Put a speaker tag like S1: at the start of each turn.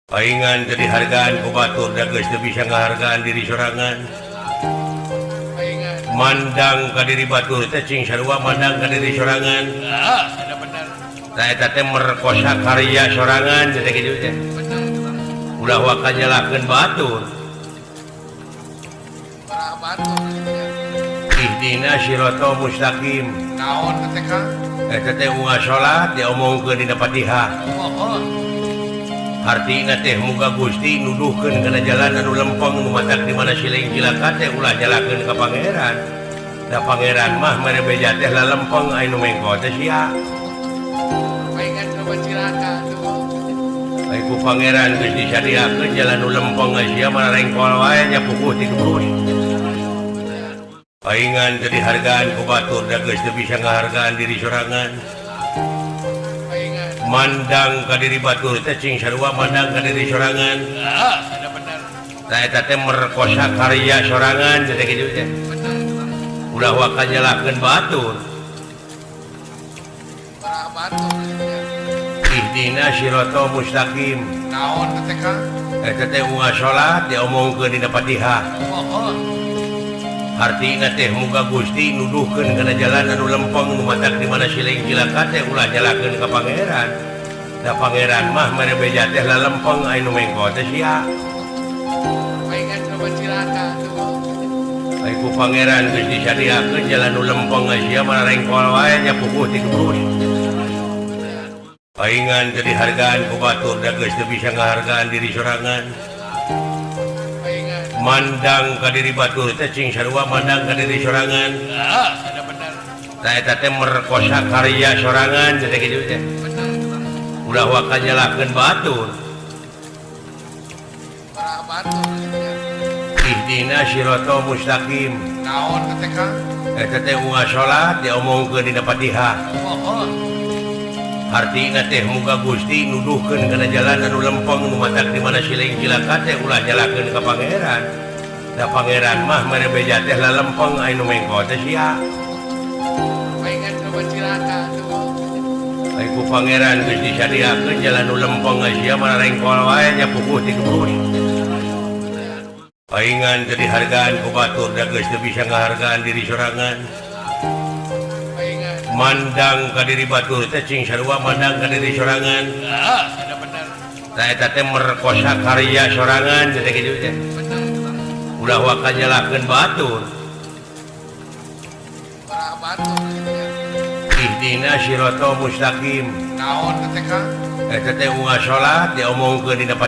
S1: Paingan teu dihargaan ku batur da geus teu bisa ngahargaan diri sorangan. Mandang ka diri batur teh cing sarua mandang ka diri sorangan. Tah eta teh merkosa karya sorangan teh kitu teh. Ulah waka nyalahkeun batur. Ihdina siratal mustaqim.
S2: Naon teh Kang?
S1: Eta teh unggal salat diomongkeun dina Fatihah. Hartina teh muga Gusti nuduhkeun kana jalan anu lempeng nu matak di mana sileng cilaka teh ulah nyalahkeun ka pangeran. Da pangeran mah mere beja teh lalempeng aya nu mengko teh sia.
S2: Paingan coba cilaka tuh.
S1: Ai ku pangeran geus disadiakeun jalan nu lempeng sia mah rengkol wae nya puguh ti gebrus. Paingan teu dihargaan ku batur da geus teu bisa ngahargaan diri sorangan. Mandang ka diri batur teh cing sarua mandang ka diri sorangan. Tah eta teh merkosa karya sorangan teh kitu teh. Ulah waka nyalahkeun batur. Ihdina siratal mustaqim.
S2: Naon teh Kang?
S1: Eta teh unggal salat diomongkeun dina Fatihah. Hartina teh muga Gusti nuduhkeun kana jalan anu lempeng nu matak di mana sileng cilaka teh ulah nyalahkeun ka pangeran. Da pangeran mah mere beja teh lalempeng aya nu mengko teh sia.
S2: Paingan coba cilaka tuh.
S1: Ai ku pangeran geus disadiakeun jalan nu lempeng sia mah rengkol wae nya puguh ti gebrus. Paingan teu dihargaan ku batur da geus teu bisa ngahargaan diri sorangan. Mandang ka diri batur teh cing sarua mandang ka diri sorangan. Tah eta teh merkosa karya sorangan teh kitu teh. Ulah waka nyalahkeun batur. Ihdina siratal mustaqim.
S2: Naon teh Kang?
S1: Eta teh unggal salat diomongkeun dina Fatihah. Hartina teh muga Gusti nuduhkeun kana jalan anu lempeng nu matak di mana sileng cilaka teh ulah nyalahkeun ka pangeran. Da pangeran mah mere beja teh lalempeng aya nu mengko teh sia.
S2: Paingan coba cilaka tuh.
S1: Ai ku pangeran geus disadiakeun jalan nu lempeng sia mah rengkol wae nya puguh ti gebrus. Paingan teu dihargaan ku batur da geus teu bisa ngahargaan diri sorangan. Mandang ka diri batur teh cing sarua mandang ka diri sorangan. Tah eta teh merkosa karya sorangan teh kitu teh. Ulah waka nyalahkeun batur. Ihdina siratal mustaqim.
S2: Naon teh Kang?
S1: Eta teh unggal salat diomongkeun dina